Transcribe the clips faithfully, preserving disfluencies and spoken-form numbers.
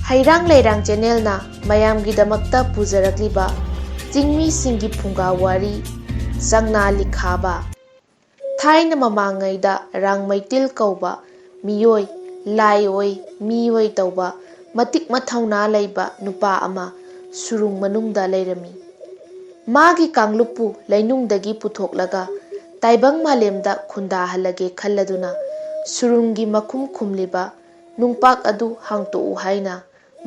ꯍꯩꯔꯥꯡ ꯂꯩꯔꯥꯡ ꯆꯦꯅꯦꯜꯅ ꯃꯌꯥꯝꯒꯤꯗꯃꯛꯇ ꯄꯨꯖꯔꯛꯂꯤꯕ ꯆꯤꯡꯃꯤꯁꯤꯡꯒꯤ ꯐꯨꯡꯒꯥ ꯋꯥꯔꯤ, ꯆꯪꯅꯥ ꯂꯤꯈꯥꯕ꯫ ꯊꯥꯏꯅ ꯃꯃꯥꯡꯉꯩꯗ ꯔꯥꯡꯃꯩꯇꯤꯜ ꯀꯧꯕ ꯃꯤꯑꯣꯏ, ꯂꯥꯏ ꯑꯣꯏ, ꯃꯤ ꯑꯣꯏ ꯇꯧꯕ ꯃꯇꯤꯛ ꯃꯊꯧꯅꯥ ꯂꯩꯕ ꯅꯨꯄꯥ ꯑꯃ ꯁꯨꯔꯨꯡ ꯃꯅꯨꯡꯗ ꯂꯩꯔꯝꯃꯤ꯫ ꯃꯥꯒꯤ ꯀꯥꯡꯂꯨꯞꯄꯨ ꯂꯩꯅꯨꯡꯗꯒꯤ ꯄꯨꯊꯣꯛꯂꯒ ꯇꯥꯏꯕꯪ ꯃꯥꯂꯦꯝꯗ ꯈꯨꯟꯗꯥꯍꯜꯂꯒꯦ ꯈꯜꯂꯗꯨꯅ ꯁꯨꯔꯨꯡꯒꯤ ꯃꯈꯨꯝ ꯈꯨꯝꯂꯤꯕ ꯅꯨꯡꯄꯥꯛ ꯑꯗꯨ ꯍꯥꯡꯗꯣꯛꯎ ꯍꯥꯏꯅ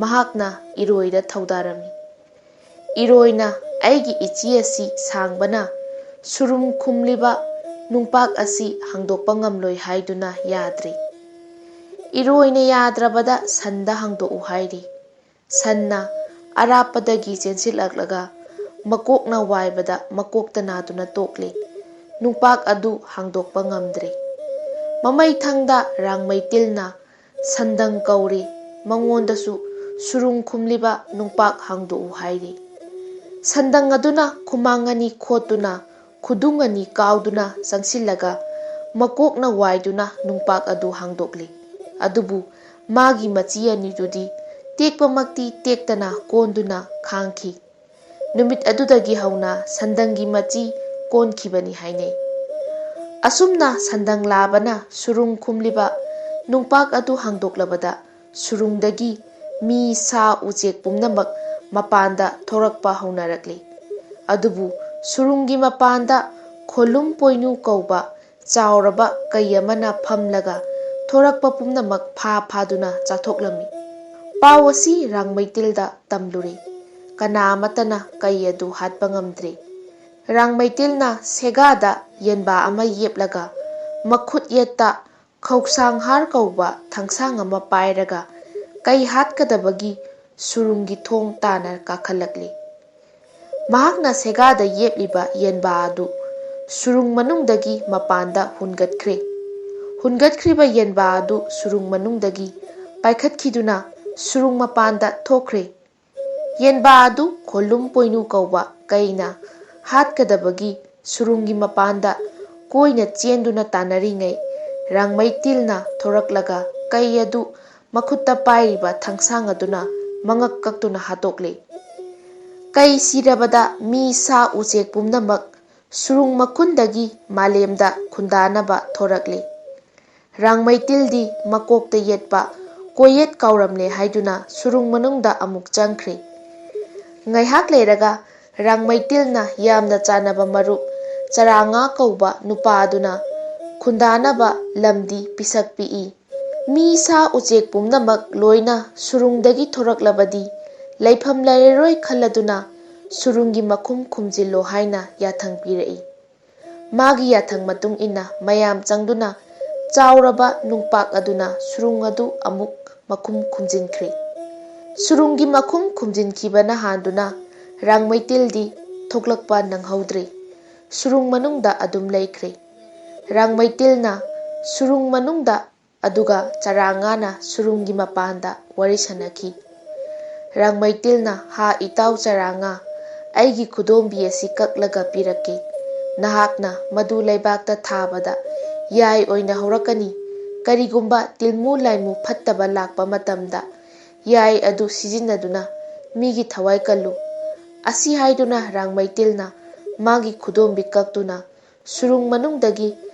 ꯃꯍꯥꯛꯅ ꯏꯔꯣꯏꯗ ꯊꯧꯗꯥꯔꯝꯃꯤ꯫ ꯏꯔꯣꯏꯅ ꯑꯩꯒꯤ ꯏꯆꯦ ꯑꯁꯤ ꯁꯥꯡꯕꯅ ꯁꯨꯔꯨꯡ ꯈꯨꯝꯂꯤꯕ ꯅꯨꯡꯄꯥꯛ ꯑꯁꯤ ꯍꯥꯡꯗꯣꯛꯄ ꯉꯝꯂꯣꯏ ꯍꯥꯏꯗꯨꯅ ꯌꯥꯗ꯭ꯔꯤ꯫ ꯏꯔꯣꯏꯅ ꯌꯥꯗ꯭ꯔꯕꯗ ꯁꯟꯗ ꯍꯥꯡꯗꯣꯛꯎ ꯍꯥꯏꯔꯤ꯫ ꯁꯟꯅ ꯑꯔꯥꯞꯄꯗꯒꯤ ꯆꯦꯟꯁꯤꯜꯂꯛꯂꯒ ꯃꯀꯣꯛꯅ ꯋꯥꯏꯕꯗ ꯃꯀꯣꯛꯇ ꯅꯥꯗꯨꯅ ꯇꯣꯛꯂꯤ꯫ ꯅꯨꯡꯄꯥꯛ ꯑꯗꯨ ꯍꯥꯡꯗꯣꯛꯄ ꯉꯝꯗ꯭ꯔꯤ꯫ ꯃꯃꯩꯊꯪꯗ ꯔꯥꯡꯃꯩꯇꯤꯜꯅ ꯁꯟꯗꯪ ꯀꯧꯔꯤ, ꯃꯉꯣꯟꯗꯁꯨ ꯁꯨꯔꯨꯡ ꯈꯨꯝꯂꯤꯕ ꯅꯨꯡꯄꯥꯛ ꯍꯥꯡꯗꯣꯛꯎ ꯍꯥꯏꯔꯤ꯫ ꯁꯟꯗꯪ ꯑꯗꯨꯅ ꯈꯨꯃꯥꯡ ꯑꯅꯤ ꯈꯣꯠꯇꯨꯅ ꯈꯨꯗꯨꯡ ꯑꯅꯤ ꯀꯥꯎꯗꯨꯅ ꯆꯪꯁꯤꯜꯂꯒ ꯃꯀꯣꯛꯅ ꯋꯥꯏꯗꯨꯅ ꯅꯨꯡꯄꯥꯛ ꯑꯗꯨ ꯍꯥꯡꯗꯣꯛꯂꯤ꯫ ꯑꯗꯨꯕꯨ ꯃꯥꯒꯤ ꯃꯆꯤ ꯑꯅꯤꯗꯨꯗꯤ ꯇꯦꯛꯄꯃꯛꯇꯤ ꯇꯦꯛꯇꯅ ꯀꯣꯟꯗꯨꯅ ꯈꯥꯡꯈꯤ꯫ ꯅꯨꯃꯤꯠ ꯑꯗꯨꯗꯒꯤ ꯍꯧꯅ ꯁꯟꯗꯪꯒꯤ ꯃꯆꯤ ꯀꯣꯟꯈꯤꯕꯅꯤ ꯍꯥꯏꯅꯩ꯫ ꯑꯁꯨꯝꯅ ꯁꯟꯗꯪ ꯂꯥꯕꯅ ꯁꯨꯔꯨꯡ ꯈꯨꯝꯂꯤꯕ ꯅꯨꯡꯄꯥꯛ ꯑꯗꯨ ꯍꯥꯡꯗꯣꯛꯂꯕꯗ ꯁꯨꯔꯨꯡꯗꯒꯤ ꯃꯤ, ꯁꯥ, ꯎꯆꯦꯛ ꯄꯨꯝꯅꯃꯛ ꯃꯄꯥꯟꯗ ꯊꯣꯔꯛꯄ ꯍꯧꯅꯔꯛꯂꯤ꯫ ꯑꯗꯨꯕꯨ ꯁꯨꯔꯨꯡꯒꯤ ꯃꯄꯥꯟꯗ ꯈꯣꯂꯨꯝ ꯄꯣꯏꯅꯨ ꯀꯧꯕ ꯆꯥꯎꯔꯕ ꯀꯩ ꯑꯃꯅ ꯐꯝꯂꯒ ꯊꯣꯔꯛꯄ ꯄꯨꯝꯅꯃꯛ ꯐꯥ ꯐꯥꯗꯨꯅ ꯆꯥꯊꯣꯛꯂꯝꯃꯤ꯫ ꯄꯥꯎ ꯑꯁꯤ ꯔꯥꯡꯃꯩꯇꯤꯜꯗ ꯇꯝꯂꯨꯔꯦ꯫ ꯀꯅꯥ ꯑꯃꯠꯇꯅ ꯀꯩ ꯑꯗꯨ ꯍꯥꯠꯄ ꯉꯝꯗ꯭ꯔꯦ꯫ ꯔꯥꯡꯃꯩꯇꯤꯜꯅ ꯁꯦꯒꯥꯗ ꯌꯦꯟꯕꯥ ꯑꯃ ꯌꯦꯞꯂꯒ ꯃꯈꯨꯠ ꯌꯦꯠꯇ ꯈꯧꯁꯥꯡ ꯍꯥꯔ ꯀꯧꯕ ꯊꯥꯡꯁꯥꯡ ꯑꯃ ꯄꯥꯏꯔꯒ ꯀꯩ ꯍꯥꯠꯀꯗꯕꯒꯤ ꯁꯨꯔꯨꯡꯒꯤ ꯊꯣꯡ ꯇꯥꯅ ꯀꯥꯈꯠꯂꯛꯂꯤ꯫ ꯃꯍꯥꯛꯅ ꯁꯦꯒꯥꯗ ꯌꯦꯞꯂꯤꯕ ꯌꯦꯟꯕꯥ ꯑꯗꯨ ꯁꯨꯔꯨꯡ ꯃꯅꯨꯡꯗꯒꯤ ꯃꯄꯥꯟꯗ ꯍꯨꯟꯒꯠꯈ꯭ꯔꯦ꯫ ꯍꯨꯟꯒꯠꯈ꯭ꯔꯤꯕ ꯌꯦꯟꯕꯥ ꯑꯗꯨ ꯁꯨꯔꯨꯡ ꯃꯅꯨꯡꯗꯒꯤ ꯄꯥꯏꯈꯠꯈꯤꯗꯨꯅ ꯁꯨꯔꯨꯡ ꯃꯄꯥꯟꯗ ꯊꯣꯛꯈ꯭ꯔꯦ꯫ ꯌꯦꯟꯕꯥ ꯑꯗꯨ ꯈꯣꯂꯨꯝ ꯄꯣꯏꯅꯨ ꯀꯧꯕ ꯀꯩꯅ ꯍꯥꯠꯀꯗꯕꯒꯤ ꯁꯨꯔꯨꯡꯒꯤ ꯃꯄꯥꯟꯗ ꯀꯣꯏꯅ ꯆꯦꯟꯗꯨꯅ ꯇꯥꯟꯅꯔꯤꯉꯩ, ꯔꯥꯡꯃꯩꯇꯤꯜꯅ ꯊꯣꯔꯛꯂꯒ ꯀꯩ ꯑꯗꯨ ꯃꯈꯨꯠꯇ ꯄꯥꯏꯔꯤꯕ ꯊꯥꯡꯁꯥꯡ ꯑꯗꯨꯅ ꯃꯉꯛ ꯀꯛꯇꯨꯅ ꯍꯥꯠꯇꯣꯛꯂꯦ꯫ ꯀꯩ ꯁꯤꯔꯕꯗ ꯃꯤ ꯁꯥ ꯎꯆꯦꯛ ꯄꯨꯝꯅꯃꯛ ꯁꯨꯔꯨꯡ ꯃꯈꯨꯟꯗꯒꯤ ꯃꯥꯂꯦꯝꯗ ꯈꯨꯟꯗꯥꯅꯕ ꯊꯣꯔꯛꯂꯦ꯫ ꯔꯥꯡꯃꯩꯇꯤꯜꯗꯤ ꯃꯀꯣꯛꯇ ꯌꯦꯠꯄ ꯀꯣꯌꯦꯠ ꯀꯥꯎꯔꯝꯂꯦ ꯍꯥꯏꯗꯨꯅ ꯁꯨꯔꯨꯡ ꯃꯅꯨꯡꯗ ꯑꯃꯨꯛ ꯆꯪꯈ꯭ꯔꯦ꯫ ꯉꯥꯏꯍꯥꯛ ꯂꯩꯔꯒ ꯔꯥꯡꯃꯩꯇꯤꯜꯅ ꯌꯥꯝꯅ ꯆꯥꯟꯅꯕ ꯃꯔꯨꯞ ꯆꯔꯥꯉꯥ ꯀꯧꯕ ꯅꯨꯄꯥ ꯑꯗꯨꯅ ꯈꯨꯟꯗꯥꯅꯕ ꯂꯝꯗꯤ ꯄꯤꯁꯛ ꯄꯤꯛꯏ꯫ ꯃꯤ ꯁꯥ ꯎꯆꯦꯛ ꯄꯨꯝꯅꯃꯛ ꯂꯣꯏꯅ ꯁꯨꯔꯨꯡꯗꯒꯤ ꯊꯣꯔꯛꯂꯕꯗꯤ ꯂꯩꯐꯝ ꯂꯩꯔꯔꯣꯏ ꯈꯜꯂꯗꯨꯅ ꯁꯨꯔꯨꯡꯒꯤ ꯃꯈꯨꯝ ꯈꯨꯝꯖꯤꯜꯂꯣ ꯍꯥꯏꯅ ꯌꯥꯊꯪ ꯄꯤꯔꯛꯏ꯫ ꯃꯥꯒꯤ ꯌꯥꯊꯪ ꯃꯇꯨꯡ ꯏꯟꯅ ꯃꯌꯥꯝ ꯆꯪꯗꯨꯅ ꯆꯥꯎꯔꯕ ꯅꯨꯡꯄꯥꯛ ꯑꯗꯨꯅ ꯁꯨꯔꯨꯡ ꯑꯗꯨ ꯑꯃꯨꯛ ꯃꯈꯨꯝ ꯈꯨꯝꯖꯤꯟꯈ꯭ꯔꯦ꯫ ꯁꯨꯔꯨꯡꯒꯤ ꯃꯈꯨꯝ ꯈꯨꯝꯖꯤꯟꯈꯤꯕꯅ ꯍꯥꯟꯗꯨꯅ ꯔꯥꯡꯃꯩꯇꯤꯜꯗꯤ ꯊꯣꯛꯂꯛꯄ ꯅꯪꯍꯧꯗ꯭ꯔꯦ꯫ ꯁꯨꯔꯨꯡ ꯃꯅꯨꯡꯗ ꯑꯗꯨꯝ ꯂꯩꯈ꯭ꯔꯦ꯫ ꯔꯥꯡꯃꯩꯇꯤꯜꯅ ꯁꯨꯔꯨꯡ ꯃꯅꯨꯡꯗ ꯑꯗꯨꯒ ꯆꯔꯥꯉꯥꯅ ꯁꯨꯔꯨꯡꯒꯤ ꯃꯄꯥꯟꯗ ꯋꯥꯔꯤ ꯁꯥꯅꯈꯤ꯫ ꯔꯥꯡꯃꯩꯇꯤꯜꯅ, "ꯍꯥ ꯏꯇꯥꯎ ꯆꯔꯥꯉꯥ, ꯑꯩꯒꯤ ꯈꯨꯗꯣꯝꯕꯤ ꯑꯁꯤ ꯀꯛꯂꯒ ꯄꯤꯔꯛꯀꯦ꯫ ꯅꯍꯥꯛꯅ ꯃꯗꯨ ꯂꯩꯕꯥꯛꯇ ꯊꯥꯕꯗ ꯌꯥꯏ ꯑꯣꯏꯅ ꯍꯧꯔꯛꯀꯅꯤ꯫ ꯀꯔꯤꯒꯨꯝꯕ ꯇꯤꯜꯃꯨ ꯂꯥꯏꯃꯨ ꯐꯠꯇꯕ ꯂꯥꯛꯄ ꯃꯇꯝꯗ ꯌꯥꯏ ꯑꯗꯨ ꯁꯤꯖꯤꯟꯅꯗꯨꯅ ꯃꯤꯒꯤ ꯊꯋꯥꯏ ꯀꯜꯂꯨ"꯫ ꯑꯁꯤ ꯍꯥꯏꯗꯨꯅ ꯔꯥꯡꯃꯩꯇꯤꯜꯅ ꯃꯥꯒꯤ ꯈꯨꯗꯣꯝꯕꯤ ꯀꯛꯇꯨꯅ ꯁꯨꯔꯨꯡ ꯃꯅꯨꯡꯗꯒꯤ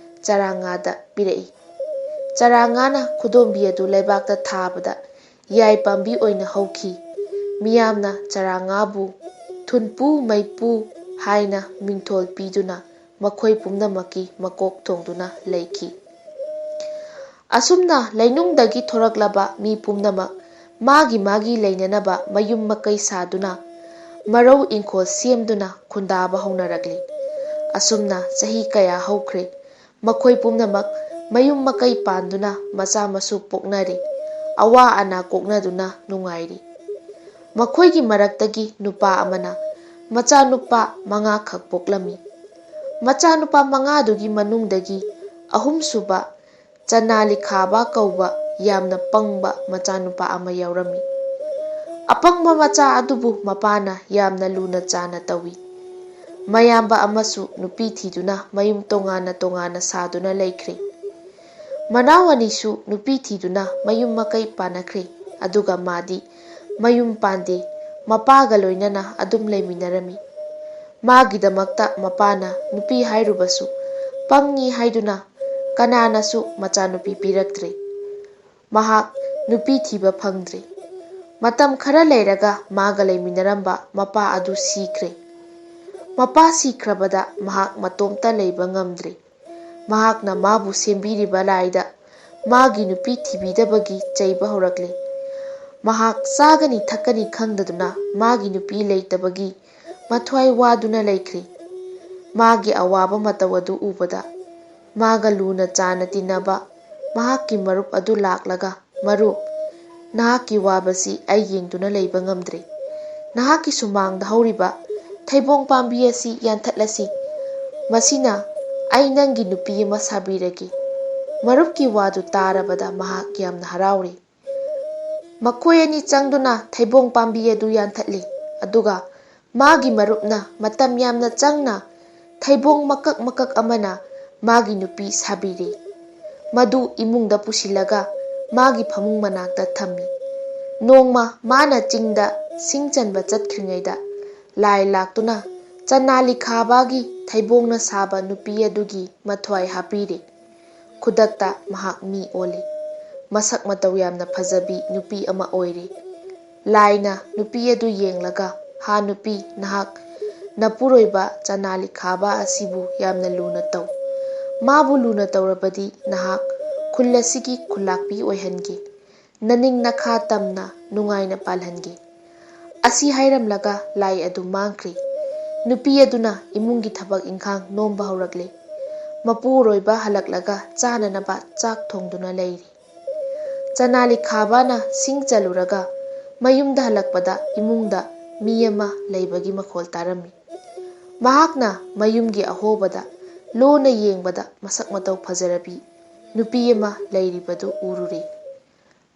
ꯆꯔꯥꯉꯥꯗ ꯄꯤꯔꯛꯏ꯫ ꯆꯔꯥꯉꯥꯅ ꯈꯨꯗꯣꯝꯕꯤ ꯑꯗꯨ ꯂꯩꯕꯥꯛꯇ ꯊꯥꯕꯗ ꯌꯥꯏ ꯄꯥꯝꯕꯤ ꯑꯣꯏꯅ ꯍꯧꯈꯤ꯫ ꯃꯤꯌꯥꯝꯅ ꯆꯔꯥꯉꯥꯕꯨ ꯊꯨꯟꯄꯨ ꯃꯩꯄꯨ ꯍꯥꯏꯅ ꯃꯤꯡꯊꯣꯜ ꯄꯤꯗꯨꯅ ꯃꯈꯣꯏ ꯄꯨꯝꯅꯃꯛꯀꯤ ꯃꯀꯣꯛ ꯊꯣꯡꯗꯨꯅ ꯂꯩꯈꯤ꯫ ꯑꯁꯨꯝꯅ ꯂꯩꯅꯨꯡꯗꯒꯤ ꯊꯣꯔꯛꯂꯕ ꯃꯤ ꯄꯨꯝꯅꯃꯛ ꯃꯥꯒꯤ ꯃꯥꯒꯤ ꯂꯩꯅꯅꯕ ꯃꯌꯨꯝ ꯃꯀꯩ ꯁꯥꯗꯨꯅ ꯃꯔꯧ ꯏꯪꯈꯣꯜ ꯁꯦꯝꯗꯨꯅ ꯈꯨꯟꯗꯥꯕ ꯍꯧꯅꯔꯛꯂꯤ꯫ ꯑꯁꯨꯝꯅ ꯆꯍꯤ ꯀꯌꯥ ꯍꯧꯈ꯭ꯔꯦ꯫ ꯃꯈꯣꯏ ꯄꯨꯝꯅꯃꯛ ꯃꯌꯨꯝ ꯃꯀꯩ ꯄꯥꯟꯗꯨꯅ ꯃꯆꯥ ꯃꯁꯨ ꯄꯣꯛꯅꯔꯦ꯫ ꯑꯋꯥ ꯑꯅꯥ ꯀꯣꯛꯅꯗꯨꯅ ꯅꯨꯡꯉꯥꯏꯔꯤ꯫ ꯃꯈꯣꯏꯒꯤ ꯃꯔꯛꯇꯒꯤ ꯅꯨꯄꯥ ꯑꯃꯅ ꯃꯆꯥꯅꯨꯄꯥ ꯃꯉꯥꯈꯛ ꯄꯣꯛꯂꯝꯃꯤ꯫ ꯃꯆꯥꯅꯨꯄꯥ ꯃꯉꯥꯗꯨꯒꯤ ꯃꯅꯨꯡꯗꯒꯤ ꯑꯍꯨꯝꯁꯨꯕ ꯆꯅꯥꯂꯤꯈꯥꯕ ꯀꯧꯕ ꯌꯥꯝꯅ ꯄꯪꯕ ꯃꯆꯥꯅꯨꯄꯥ ꯑꯃ ꯌꯥꯎꯔꯝꯃꯤ꯫ ꯑꯄꯪꯕ ꯃꯆꯥ ꯑꯗꯨꯕꯨ ꯃꯄꯥꯅ ꯌꯥꯝꯅ ꯂꯨꯅ ꯆꯥꯅ ꯇꯧꯏ꯫ ꯃꯌꯥꯝꯕ ꯑꯃꯁꯨ ꯅꯨꯄꯤ ꯊꯤꯗꯨꯅ ꯃꯌꯨꯝ ꯇꯣꯉꯥꯟꯅ ꯇꯣꯉꯥꯟꯅ ꯁꯥꯗꯨꯅ ꯂꯩꯈ꯭ꯔꯦ꯫ ꯃꯅꯥꯎ ꯑꯅꯤꯁꯨ ꯅꯨꯄꯤ ꯊꯤꯗꯨꯅ ꯃꯌꯨꯝ ꯃꯀꯩ ꯄꯥꯟꯅꯈ꯭ꯔꯦ꯫ ꯑꯗꯨꯒ ꯃꯥꯗꯤ ꯃꯌꯨꯝ ꯄꯥꯟꯗꯦ, ꯃꯄꯥꯒ ꯂꯣꯏꯅꯅ ꯑꯗꯨꯝ ꯂꯩꯃꯤꯟꯅꯔꯝꯃꯤ꯫ ꯃꯥꯒꯤꯗꯃꯛꯇ ꯃꯄꯥꯅ ꯅꯨꯄꯤ ꯍꯥꯏꯔꯨꯕꯁꯨ ꯄꯪꯉꯤ ꯍꯥꯏꯗꯨꯅ ꯀꯅꯥꯅꯁꯨ ꯃꯆꯥꯅꯨꯄꯤ ꯄꯤꯔꯛꯇ꯭ꯔꯦ꯫ ꯃꯍꯥꯛ ꯅꯨꯄꯤ ꯊꯤꯕ ꯐꯪꯗ꯭ꯔꯦ꯫ ꯃꯇꯝ ꯈꯔ ꯂꯩꯔꯒ ꯃꯥꯒ ꯂꯩꯃꯤꯟꯅꯔꯝꯕ ꯃꯄꯥ ꯑꯗꯨ ꯁꯤꯈ꯭ꯔꯦ꯫ ꯃꯄꯥ ꯁꯤꯈ꯭ꯔꯕꯗ ꯃꯍꯥꯛ ꯃꯇꯣꯝꯇ ꯂꯩꯕ ꯉꯝꯗ꯭ꯔꯦ꯫ ꯃꯍꯥꯛꯅ ꯃꯥꯕꯨ ꯁꯦꯝꯕꯤꯔꯤꯕ ꯂꯥꯏꯗ ꯃꯥꯒꯤ ꯅꯨꯄꯤ ꯊꯤꯕꯤꯗꯕꯒꯤ ꯆꯩꯕ ꯍꯧꯔꯛꯂꯦ꯫ ꯃꯍꯥꯛ ꯆꯥꯒꯅꯤ ꯊꯛꯀꯅꯤ ꯈꯪꯗꯗꯨꯅ ꯃꯥꯒꯤ ꯅꯨꯄꯤ ꯂꯩꯇꯕꯒꯤ ꯃꯊ꯭ꯋꯥꯏ ꯋꯥꯗꯨꯅ ꯂꯩꯈ꯭ꯔꯦ꯫ ꯃꯥꯒꯤ ꯑꯋꯥꯕ ꯃꯇꯧ ꯑꯗꯨ ꯎꯕꯗ ꯃꯥꯒ ꯂꯨꯅ ꯆꯥꯟꯅ ꯇꯤꯟꯅꯕ ꯃꯍꯥꯛꯀꯤ ꯃꯔꯨꯞ ꯑꯗꯨ ꯂꯥꯛꯂꯒ, "ꯃꯔꯨꯞ, ꯅꯍꯥꯛꯀꯤ ꯋꯥꯕꯁꯤ ꯑꯩ ꯌꯦꯡꯗꯨꯅ ꯂꯩꯕ ꯉꯝꯗ꯭ꯔꯦ꯫ ꯅꯍꯥꯛꯀꯤ ꯁꯨꯃꯥꯡꯗ ꯍꯧꯔꯤꯕ ꯊꯩꯕꯣꯡ ꯄꯥꯝꯕꯤ ꯑꯁꯤ ꯌꯥꯟꯊꯠꯂꯁꯤ꯫ ꯃꯁꯤꯅ ꯑꯩ ꯅꯪꯒꯤ ꯅꯨꯄꯤ ꯑꯃ ꯁꯥꯕꯤꯔꯒꯦ꯫" ꯃꯔꯨꯞꯀꯤ ꯋꯥꯗꯨ ꯇꯥꯔꯕꯗ ꯃꯍꯥꯛ ꯌꯥꯝꯅ ꯍꯔꯥꯎꯔꯦ꯫ ꯃꯈꯣꯏ ꯑꯅꯤ ꯆꯪꯗꯨꯅ ꯊꯩꯕꯣꯡ ꯄꯥꯝꯕꯤ ꯑꯗꯨ ꯌꯥꯟꯊꯠꯂꯤ꯫ ꯑꯗꯨꯒ ꯃꯥꯒꯤ ꯃꯔꯨꯞꯅ ꯃꯇꯝ ꯌꯥꯝꯅ ꯆꯪꯅ ꯊꯩꯕꯣꯡ ꯃꯀꯛ ꯃꯀꯛ ꯑꯃꯅ ꯃꯥꯒꯤ ꯅꯨꯄꯤ ꯁꯥꯕꯤꯔꯦ꯫ ꯃꯗꯨ ꯏꯃꯨꯡꯗ ꯄꯨꯁꯤꯜꯂꯒ ꯃꯥꯒꯤ ꯐꯃꯨꯡ ꯃꯅꯥꯛꯇ ꯊꯝꯃꯤ꯫ ꯅꯣꯡꯃ ꯃꯥꯅ ꯆꯤꯡꯗ ꯁꯤꯡ ꯆꯟꯕ ꯆꯠꯈ꯭ꯔꯤꯉꯩꯗ ꯂꯥꯏ ꯂꯥꯛꯇꯨꯅ ꯆꯅꯥꯂꯤꯈꯥꯕꯥꯒꯤ ꯊꯩꯕꯣꯡꯅ ꯁꯥꯕ ꯅꯨꯄꯤ ꯑꯗꯨꯒꯤ ꯃꯊ꯭ꯋꯥꯏ ꯍꯥꯞꯄꯤꯔꯦ꯫ ꯈꯨꯗꯛꯇ ꯃꯍꯥꯛ ꯃꯤ ꯑꯣꯜꯂꯤ꯫ ꯃꯁꯛ ꯃꯇꯧ ꯌꯥꯝꯅ ꯐꯖꯕꯤ ꯅꯨꯄꯤ ꯑꯃ ꯑꯣꯏꯔꯤ꯫ ꯂꯥꯏꯅ ꯅꯨꯄꯤ ꯑꯗꯨ ꯌꯦꯡꯂꯒ, "ꯍꯥ ꯅꯨꯄꯤ, ꯅꯍꯥꯛ ꯅꯄꯨꯔꯣꯏꯕ ꯆꯅꯥꯂꯤꯈꯥꯕꯥ ꯑꯁꯤꯕꯨ ꯌꯥꯝꯅ ꯂꯨꯅ ꯇꯧ꯫ ꯃꯥꯕꯨ ꯂꯨꯅ ꯇꯧꯔꯕꯗꯤ ꯅꯍꯥꯛ ꯈꯨꯜ ꯑꯁꯤꯒꯤ ꯈꯨꯜꯂꯥꯛꯄꯤ ꯑꯣꯏꯍꯟꯒꯦ꯫ ꯅꯅꯤꯡ ꯅꯈꯥ ꯇꯝꯅ ꯅꯨꯡꯉꯥꯏꯅ ꯄꯥꯜꯍꯟꯒꯦ꯫" ꯑꯁꯤ ꯍꯥꯏꯔꯝꯂꯒ ꯂꯥꯏ ꯑꯗꯨ ꯃꯥꯡꯈ꯭ꯔꯦ꯫ ꯅꯨꯄꯤ ꯑꯗꯨꯅ ꯏꯃꯨꯡꯒꯤ ꯊꯕꯛ ꯏꯪꯈꯥꯡ ꯅꯣꯝꯕ ꯍꯧꯔꯛꯂꯦ꯫ ꯃꯄꯨꯔꯣꯏꯕ ꯍꯜꯂꯛꯂꯒ ꯆꯥꯅꯅꯕ ꯆꯥꯛ ꯊꯣꯡꯗꯨꯅ ꯂꯩꯔꯤ꯫ ꯆꯅꯥꯂꯤꯈꯥꯕꯥꯅ ꯁꯤꯡ ꯆꯜꯂꯨꯔꯒ ꯃꯌꯨꯝꯗ ꯍꯜꯂꯛꯄꯗ ꯏꯃꯨꯡꯗ ꯃꯤ ꯑꯃ ꯂꯩꯕꯒꯤ ꯃꯈꯣꯜ ꯇꯥꯔꯝꯃꯤ꯫ ꯃꯍꯥꯛꯅ ꯃꯌꯨꯝꯒꯤ ꯑꯍꯣꯕꯗ ꯂꯣꯟꯅ ꯌꯦꯡꯕꯗ ꯃꯁꯛ ꯃꯇꯧ ꯐꯖꯔꯕꯤ ꯅꯨꯄꯤ ꯑꯃ ꯂꯩꯔꯤꯕꯗꯨ ꯎꯔꯨꯔꯦ꯫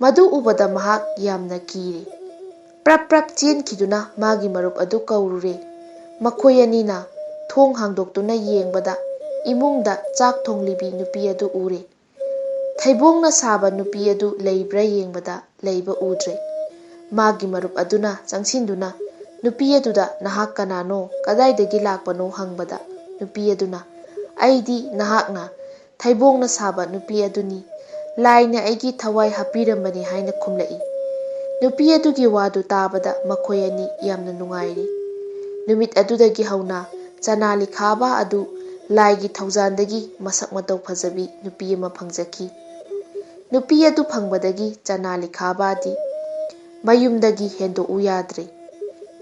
ꯃꯗꯨ ꯎꯕꯗ ꯃꯍꯥꯛ ꯌꯥꯝꯅ ꯀꯤꯔꯦ꯫ ꯄ꯭ꯔꯞ ꯄ꯭ꯔꯞ ꯆꯦꯟꯈꯤꯗꯨꯅ ꯃꯥꯒꯤ ꯃꯔꯨꯞ ꯑꯗꯨ ꯀꯧꯔꯨꯔꯦ꯫ ꯃꯈꯣꯏ ꯑꯅꯤꯅ ꯊꯣꯡ ꯍꯥꯡꯗꯣꯛꯇꯨꯅ ꯌꯦꯡꯕꯗ ꯏꯃꯨꯡꯗ ꯆꯥꯛ ꯊꯣꯡꯂꯤꯕꯤ ꯅꯨꯄꯤ ꯑꯗꯨ ꯎꯔꯦ꯫ ꯊꯩꯕꯣꯡꯅ ꯁꯥꯕ ꯅꯨꯄꯤ ꯑꯗꯨ ꯂꯩꯕ꯭ꯔꯥ ꯌꯦꯡꯕꯗ ꯂꯩꯕ ꯎꯗ꯭ꯔꯦ꯫ ꯃꯥꯒꯤ ꯃꯔꯨꯞ ꯑꯗꯨꯅ ꯆꯪꯁꯤꯟꯗꯨꯅ ꯅꯨꯄꯤ ꯑꯗꯨꯗ "ꯅꯍꯥꯛ ꯀꯅꯥꯅꯣ, ꯀꯗꯥꯏꯗꯒꯤ ꯂꯥꯛꯄꯅꯣ?" ꯍꯪꯕꯗ ꯅꯨꯄꯤ ꯑꯗꯨꯅ, "ꯑꯩꯗꯤ ꯅꯍꯥꯛꯅ ꯊꯩꯕꯣꯡꯅ ꯁꯥꯕ ꯅꯨꯄꯤ ꯑꯗꯨꯅꯤ꯫ ꯂꯥꯏꯅ ꯑꯩꯒꯤ ꯊꯋꯥꯏ ꯍꯥꯞꯄꯤꯔꯝꯕꯅꯤ" ꯍꯥꯏꯅ ꯈꯨꯝꯂꯛꯏ꯫ ꯅꯨꯄꯤ ꯑꯗꯨꯒꯤ ꯋꯥꯗꯨ ꯇꯥꯕꯗ ꯃꯈꯣꯏ ꯑꯅꯤ ꯌꯥꯝꯅ ꯅꯨꯡꯉꯥꯏꯔꯤ꯫ ꯅꯨꯃꯤꯠ ꯑꯗꯨꯗꯒꯤ ꯍꯧꯅ ꯆꯅꯥꯂꯤꯈꯥꯕ ꯑꯗꯨ ꯂꯥꯏꯒꯤ ꯊꯧꯖꯥꯟꯗꯒꯤ ꯃꯁꯛ ꯃꯇꯧ ꯐꯖꯕꯤ ꯅꯨꯄꯤ ꯑꯃ ꯐꯪꯖꯈꯤ꯫ ꯅꯨꯄꯤ ꯑꯗꯨ ꯐꯪꯕꯗꯒꯤ ꯆꯅꯥꯂꯤꯈꯥꯕꯥꯗꯤ ꯃꯌꯨꯝꯗꯒꯤ ꯍꯦꯟꯗꯣꯛꯎ ꯌꯥꯗ꯭ꯔꯦ꯫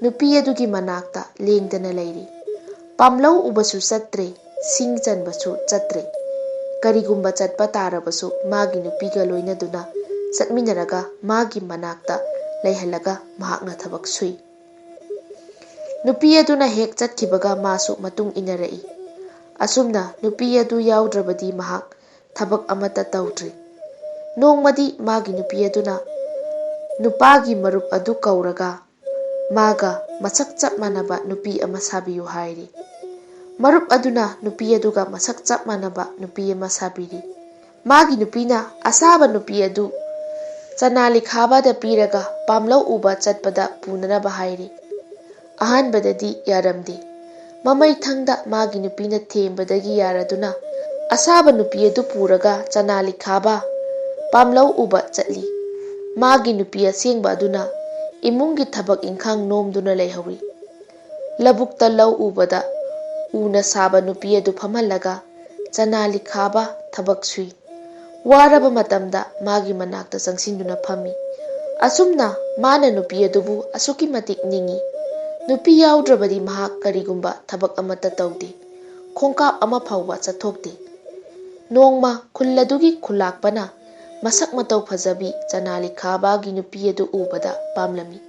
ꯅꯨꯄꯤ ꯑꯗꯨꯒꯤ ꯃꯅꯥꯛꯇ ꯂꯦꯡꯗꯅ ꯂꯩꯔꯤ꯫ ꯄꯥꯝꯂꯧ ꯎꯕꯁꯨ ꯆꯠꯇ꯭ꯔꯦ, ꯁꯤꯡ ꯆꯟꯕꯁꯨ ꯆꯠꯇ꯭ꯔꯦ꯫ ꯀꯔꯤꯒꯨꯝꯕ ꯆꯠꯄ ꯇꯥꯔꯕꯁꯨ ꯃꯥꯒꯤ ꯅꯨꯄꯤꯒ ꯂꯣꯏꯅꯗꯨꯅ ꯆꯠꯃꯤꯟꯅꯔꯒ ꯃꯥꯒꯤ ꯃꯅꯥꯛꯇ ꯂꯩꯍꯜꯂꯒ ꯃꯍꯥꯛꯅ ꯊꯕꯛ ꯁꯨꯏ꯫ ꯅꯨꯄꯤ ꯑꯗꯨꯅ ꯍꯦꯛ ꯆꯠꯈꯤꯕꯒ ꯃꯥꯁꯨ ꯃꯇꯨꯡ ꯏꯟꯅꯔꯛꯏ꯫ ꯑꯁꯨꯝꯅ ꯅꯨꯄꯤ ꯑꯗꯨ ꯌꯥꯎꯗ꯭ꯔꯕꯗꯤ ꯃꯍꯥꯛ ꯊꯕꯛ ꯑꯃꯠꯇ ꯇꯧꯗ꯭ꯔꯤ꯫ ꯅꯣꯡꯃꯗꯤ ꯃꯥꯒꯤ ꯅꯨꯄꯤ ꯑꯗꯨꯅ ꯅꯨꯄꯥꯒꯤ ꯃꯔꯨꯞ ꯑꯗꯨ ꯀꯧꯔꯒ ꯃꯥꯒ ꯃꯁꯛ ꯆꯞ ꯃꯥꯟꯅꯕ ꯅꯨꯄꯤ ꯑꯃ ꯁꯥꯕꯤꯌꯨ ꯍꯥꯏꯔꯤ꯫ ꯃꯔꯨꯞ ꯑꯗꯨꯅ ꯅꯨꯄꯤ ꯑꯗꯨꯒ ꯃꯁꯛ ꯆꯞ ꯃꯥꯟꯅꯕ ꯅꯨꯄꯤ ꯑꯃ ꯁꯥꯕꯤꯔꯤ꯫ ꯃꯥꯒꯤ ꯅꯨꯄꯤꯅ ꯑꯁꯥꯕ ꯅꯨꯄꯤ ꯑꯗꯨ ꯆꯅꯥꯂꯤꯈꯥꯕꯗ ꯄꯤꯔꯒ ꯄꯥꯝꯂꯧ ꯎꯕ ꯆꯠꯄꯗ ꯄꯨꯅꯅꯕ ꯍꯥꯏꯔꯤ꯫ ꯑꯍꯥꯟꯕꯗꯗꯤ ꯌꯥꯔꯝꯗꯦ꯫ ꯃꯃꯩꯊꯪꯗ ꯃꯥꯒꯤ ꯅꯨꯄꯤꯅ ꯊꯦꯝꯕꯗꯒꯤ ꯌꯥꯔꯗꯨꯅ ꯑꯁꯥꯕ ꯅꯨꯄꯤ ꯑꯗꯨ ꯄꯨꯔꯒ ꯆꯅꯥꯂꯤꯈꯥꯕ ꯄꯥꯝꯂꯧ ꯎꯕ ꯆꯠꯂꯤ꯫ ꯃꯥꯒꯤ ꯅꯨꯄꯤ ꯑꯁꯦꯡꯕ ꯑꯗꯨꯅ ꯏꯃꯨꯡꯒꯤ ꯊꯕꯛ ꯏꯪꯈꯥꯡ ꯅꯣꯝꯗꯨꯅ ꯂꯩꯍꯧꯔꯤ꯫ ꯂꯧꯕꯨꯛꯇ ꯂꯧ ꯎꯕꯗ ꯎꯅ ꯁꯥꯕ ꯅꯨꯄꯤ ꯑꯗꯨ ꯐꯝꯍꯜꯂꯒ ꯆꯅꯥꯂꯤꯈꯥꯕ ꯊꯕꯛ ꯁꯨꯏ꯫ ꯋꯥꯔꯕ ꯃꯇꯝꯗ ꯃꯥꯒꯤ ꯃꯅꯥꯛꯇ ꯆꯪꯁꯤꯟꯗꯨꯅ ꯐꯝꯃꯤ꯫ ꯑꯁꯨꯝꯅ ꯃꯥꯅ ꯅꯨꯄꯤ ꯑꯗꯨꯕꯨ ꯑꯁꯨꯛꯀꯤ ꯃꯇꯤꯛ ꯅꯤꯡꯏ꯫ ꯅꯨꯄꯤ ꯌꯥꯎꯗ꯭ꯔꯕꯗꯤ ꯃꯍꯥꯛ ꯀꯔꯤꯒꯨꯝꯕ ꯊꯕꯛ ꯑꯃꯠꯇ ꯇꯧꯗꯦ꯫ ꯈꯣꯡꯀꯥꯞ ꯑꯃ ꯐꯥꯎꯕ ꯆꯠꯊꯣꯛꯇꯦ꯫ ꯅꯣꯡꯃ ꯈꯨꯜ ꯑꯗꯨꯒꯤ ꯈꯨꯂꯥꯛꯄꯅ ꯃꯁꯛ ꯃꯇꯧ ꯐꯖꯕꯤ ꯆꯅꯥꯂꯤꯈꯥꯕꯥꯒꯤ ꯅꯨꯄꯤ ꯑꯗꯨ ꯎꯕꯗ ꯄꯥꯝꯂꯝꯃꯤ꯫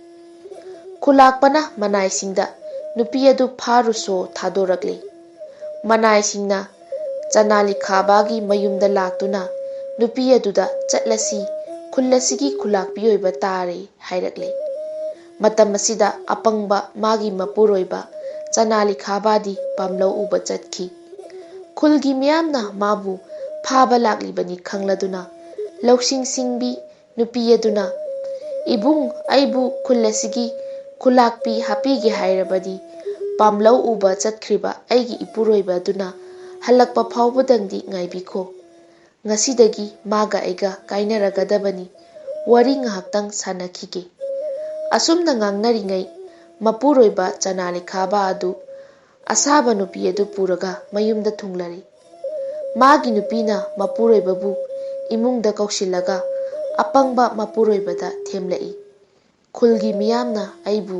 ꯈꯨꯂꯥꯛꯄꯅ ꯃꯅꯥꯏꯁꯤꯡꯗ ꯅꯨꯄꯤ ꯑꯗꯨ ꯐꯥꯔꯨꯁꯣ ꯊꯥꯗꯣꯔꯛꯂꯦ꯫ ꯃꯅꯥꯏꯁꯤꯡꯅ ꯆꯅꯥꯂꯤꯈꯥꯕꯥꯒꯤ ꯃꯌꯨꯝꯗ ꯂꯥꯛꯇꯨꯅ ꯅꯨꯄꯤ ꯑꯗꯨꯗ "ꯆꯠꯂꯁꯤ, ꯈꯨꯜ ꯑꯁꯤꯒꯤ ꯈꯨꯂꯥꯛꯄꯤ ꯑꯣꯏꯕ ꯇꯥꯔꯦ" ꯍꯥꯏꯔꯛꯂꯦ꯫ ꯃꯇꯝ ꯑꯁꯤꯗ ꯑꯄꯪꯕ ꯃꯥꯒꯤ ꯃꯄꯨꯔꯣꯏꯕ ꯆꯅꯥꯂꯤꯈꯥꯕꯥꯗꯤ ꯄꯥꯝꯂꯧ ꯎꯕ ꯆꯠꯈꯤ꯫ ꯈꯨꯜꯒꯤ ꯃꯤꯌꯥꯝꯅ ꯃꯥꯕꯨ ꯐꯥꯕ ꯂꯥꯛꯂꯤꯕꯅꯤ ꯈꯪꯂꯗꯨꯅ, ꯂꯧꯁꯤꯡ ꯁꯤꯡꯕꯤ ꯅꯨꯄꯤ ꯑꯗꯨꯅ, "ꯏꯕꯨꯡ, ꯑꯩꯕꯨ ꯈꯨꯜ ꯑꯁꯤꯒꯤ ꯈꯨꯂꯥꯛꯄꯤ ꯍꯥꯞꯄꯤꯒꯦ ꯍꯥꯏꯔꯕꯗꯤ, ꯄꯥꯝꯂꯧ ꯎꯕ ꯆꯠꯈ꯭ꯔꯤꯕ ꯑꯩꯒꯤ ꯏꯄꯨꯔꯣꯏꯕ ꯑꯗꯨꯅ ꯍꯜꯂꯛꯄ ꯐꯥꯎꯕꯗꯪꯗꯤ ꯉꯥꯏꯕꯤꯈꯣ꯫ ꯉꯁꯤꯗꯒꯤ ꯃꯥꯒ ꯑꯩꯒ ꯀꯥꯏꯅꯔꯒꯗꯕꯅꯤ꯫ ꯋꯥꯔꯤ ꯉꯥꯏꯍꯥꯛꯇꯪ ꯁꯥꯟꯅꯈꯤꯒꯦ"꯫ ꯑꯁꯨꯝꯅ ꯉꯥꯡꯅꯔꯤꯉꯩ, ꯃꯄꯨꯔꯣꯏꯕ ꯆꯅꯥꯂꯤꯈꯥꯕ ꯑꯗꯨ ꯑꯁꯥꯕ ꯅꯨꯄꯤ ꯑꯗꯨ ꯄꯨꯔꯒ ꯃꯌꯨꯝꯗ ꯊꯨꯡꯂꯔꯦ꯫ ꯃꯥꯒꯤ ꯅꯨꯄꯤꯅ ꯃꯄꯨꯔꯣꯏꯕꯕꯨ ꯏꯃꯨꯡꯗ ꯀꯧꯁꯤꯜꯂꯒ ꯑꯄꯪꯕ ꯃꯄꯨꯔꯣꯏꯕꯗ ꯊꯦꯝꯂꯛꯏ꯫ "ꯈꯨꯜꯒꯤ ꯃꯤꯌꯥꯝꯅ ꯑꯩꯕꯨ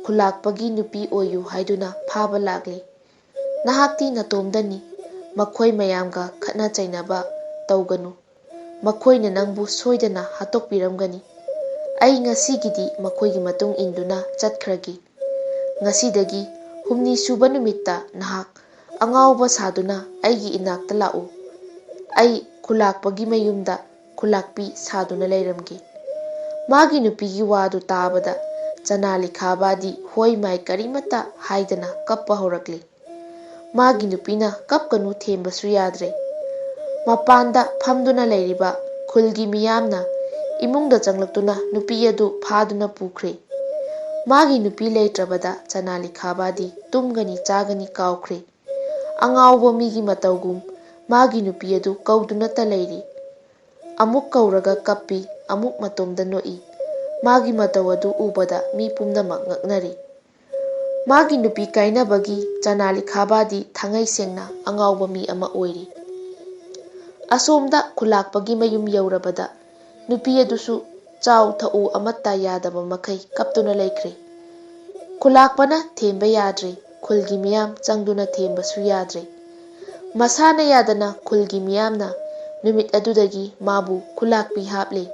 ꯈꯨꯂꯥꯛꯄꯒꯤ ꯅꯨꯄꯤ ꯑꯣꯏꯌꯨ ꯍꯥꯏꯗꯨꯅ ꯐꯥꯕ ꯂꯥꯛꯂꯦ꯫ ꯅꯍꯥꯛꯇꯤ ꯅꯇꯣꯝꯗꯅꯤ꯫ ꯃꯈꯣꯏ ꯃꯌꯥꯝꯒ ꯈꯠꯅ ꯆꯩꯅꯕ ꯇꯧꯒꯅꯨ꯫ ꯃꯈꯣꯏꯅ ꯅꯪꯕꯨ ꯁꯣꯏꯗꯅ ꯍꯥꯠꯇꯣꯛꯄꯤꯔꯝꯒꯅꯤ꯫ ꯑꯩ ꯉꯁꯤꯒꯤꯗꯤ ꯃꯈꯣꯏꯒꯤ ꯃꯇꯨꯡ ꯏꯟꯗꯨꯅ ꯆꯠꯈ꯭ꯔꯒꯦ꯫ ꯉꯁꯤꯗꯒꯤ ꯍꯨꯝꯅꯤ ꯁꯨꯕ ꯅꯨꯃꯤꯠꯇ ꯅꯍꯥꯛ ꯑꯉꯥꯎꯕ ꯁꯥꯗꯨꯅ ꯑꯩꯒꯤ ꯏꯅꯥꯛꯇ ꯂꯥꯛꯎ꯫ ꯑꯩ ꯈꯨꯂꯥꯛꯄꯒꯤ ꯃꯌꯨꯝꯗ ꯈꯨꯂꯥꯛꯄꯤ ꯁꯥꯗꯨꯅ ꯂꯩꯔꯝꯒꯦ"꯫ ꯃꯥꯒꯤ ꯅꯨꯄꯤꯒꯤ ꯋꯥꯗꯨ ꯇꯥꯕꯗ ꯆꯅꯥꯂꯤꯈꯥꯕꯥꯗꯤ ꯍꯣꯏ ꯃꯥꯏ ꯀꯔꯤꯃꯠꯇ ꯍꯥꯏꯗꯅ ꯀꯞꯄ ꯍꯧꯔꯛꯂꯦ꯫ ꯃꯥꯒꯤ ꯅꯨꯄꯤꯅ ꯀꯞꯀꯅꯨ ꯊꯦꯝꯕꯁꯨ ꯌꯥꯗ꯭ꯔꯦ꯫ ꯃꯄꯥꯟꯗ ꯐꯝꯗꯨꯅ ꯂꯩꯔꯤꯕ ꯈꯨꯜꯒꯤ ꯃꯤꯌꯥꯝꯅ ꯏꯃꯨꯡꯗ ꯆꯪꯂꯛꯇꯨꯅ ꯅꯨꯄꯤ ꯑꯗꯨ ꯐꯥꯗꯨꯅ ꯄꯨꯈ꯭ꯔꯦ꯫ ꯃꯥꯒꯤ ꯅꯨꯄꯤ ꯂꯩꯇ꯭ꯔꯕꯗ ꯆꯅꯥꯂꯤꯈꯥꯕꯥꯗꯤ ꯇꯨꯝꯒꯅꯤ ꯆꯥꯒꯅꯤ ꯀꯥꯎꯈ꯭ꯔꯦ꯫ ꯑꯉꯥꯎꯕ ꯃꯤꯒꯤ ꯃꯇꯧꯒꯨꯝ ꯃꯥꯒꯤ ꯅꯨꯄꯤ ꯑꯗꯨ ꯀꯧꯗꯨꯅꯇ ꯂꯩꯔꯤ꯫ ꯑꯃꯨꯛ ꯀꯧꯔꯒ ꯀꯞꯄꯤ, ꯑꯃꯨꯛ ꯃꯇꯣꯝꯗ ꯅꯣꯛꯏ꯫ ꯃꯥꯒꯤ ꯃꯇꯧ ꯑꯗꯨ ꯎꯕꯗ ꯃꯤ ꯄꯨꯝꯅꯃꯛ ꯉꯛꯅꯔꯤ꯫ ꯃꯥꯒꯤ ꯅꯨꯄꯤ ꯀꯥꯏꯅꯕꯒꯤ ꯆꯅꯥꯂꯤꯈꯥꯕꯥꯗꯤ ꯊꯥꯡꯉꯩ ꯁꯦꯡꯅ ꯑꯉꯥꯎꯕ ꯃꯤ ꯑꯃ ꯑꯣꯏꯔꯤ꯫ ꯑꯁꯣꯝꯗ ꯈꯨꯂꯥꯛꯄꯒꯤ ꯃꯌꯨꯝ ꯌꯧꯔꯕꯗ ꯅꯨꯄꯤ ꯑꯗꯨꯁꯨ ꯆꯥꯎ ꯊꯛꯎ ꯑꯃꯠꯇ ꯌꯥꯗꯕ ꯃꯈꯩ ꯀꯞꯇꯨꯅ ꯂꯩꯈ꯭ꯔꯦ꯫ ꯈꯨꯂꯥꯛꯄꯅ ꯊꯦꯝꯕ ꯌꯥꯗ꯭ꯔꯦ, ꯈꯨꯜꯒꯤ ꯃꯤꯌꯥꯝ ꯆꯪꯗꯨꯅ ꯊꯦꯝꯕꯁꯨ ꯌꯥꯗ꯭ꯔꯦ꯫ ꯃꯁꯥꯅ ꯌꯥꯗꯅ ꯈꯨꯜꯒꯤ ꯃꯤꯌꯥꯝꯅ ꯅꯨꯃꯤꯠ ꯑꯗꯨꯗꯒꯤ ꯃꯥꯕꯨ ꯈꯨꯂꯥꯛꯄꯤ ꯍꯥꯞꯂꯦ꯫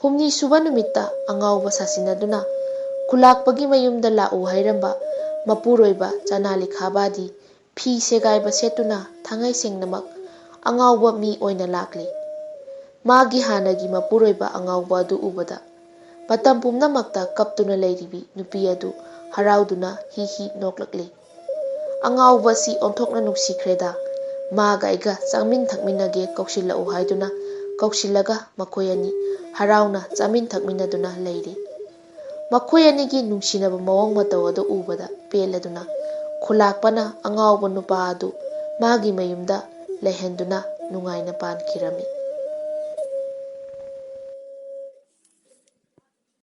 ꯍꯨꯝꯅꯤ ꯁꯨꯕ ꯅꯨꯃꯤꯠꯇ ꯑꯉꯥꯎꯕ ꯁꯥꯁꯤꯟꯅꯗꯨꯅ ꯈꯨꯂꯥꯛꯄꯒꯤ ꯃꯌꯨꯝꯗ ꯂꯥꯛꯎ ꯍꯥꯏꯔꯝꯕ ꯃꯄꯨꯔꯣꯏꯕ ꯆꯅꯥꯂꯤꯈꯥꯕꯥꯗꯤ ꯐꯤ ꯁꯦꯒꯥꯏꯕ ꯁꯦꯠꯇꯨꯅ ꯊꯥꯡꯉꯩ ꯁꯦꯡꯅꯃꯛ ꯑꯉꯥꯎꯕ ꯃꯤ ꯑꯣꯏꯅ ꯂꯥꯛꯂꯤ꯫ ꯃꯥꯒꯤ ꯍꯥꯟꯅꯒꯤ ꯃꯄꯨꯔꯣꯏꯕ ꯑꯉꯥꯎꯕ ꯑꯗꯨ ꯎꯕꯗ ꯃꯇꯝ ꯄꯨꯝꯅꯃꯛꯇ ꯀꯞꯇꯨꯅ ꯂꯩꯔꯤꯕꯤ ꯅꯨꯄꯤ ꯑꯗꯨ ꯍꯔꯥꯎꯗꯨꯅ ꯍꯤ ꯍꯤ ꯅꯣꯛꯂꯛꯂꯤ꯫ "ꯑꯉꯥꯎꯕꯁꯤ ꯑꯣꯟꯊꯣꯛꯅ ꯅꯨꯡꯁꯤꯈ꯭ꯔꯦꯗ꯫ ꯃꯥꯒ ꯑꯩꯒ ꯆꯥꯃꯤꯟ ꯊꯛꯃꯤꯟꯅꯒꯦ ꯀꯧꯁꯤꯜꯂꯛꯎ" ꯍꯥꯏꯗꯨꯅ ꯀꯧꯁꯤꯜꯂꯒ ꯃꯈꯣꯏ ꯑꯅꯤ ꯍꯔꯥꯎꯅ ꯆꯥꯃꯤꯟ ꯊꯛꯃꯤꯟꯅꯗꯨꯅ ꯂꯩꯔꯤ꯫ ꯃꯈꯣꯏ ꯑꯅꯤꯒꯤ ꯅꯨꯡꯁꯤꯅꯕ ꯃꯑꯣꯡ ꯃꯇꯧ ꯑꯗꯨ ꯎꯕꯗ ꯄꯦꯜꯂꯗꯨꯅ ꯈꯨꯂꯥꯛꯄꯅ ꯑꯉꯥꯎꯕ ꯅꯨꯄꯥ ꯑꯗꯨ ꯃꯥꯒꯤ ꯃꯌꯨꯝꯗ ꯂꯩꯍꯟꯗꯨꯅ ꯅꯨꯡꯉꯥꯏꯅ ꯄꯥꯟꯈꯤꯔꯝꯃꯤ꯫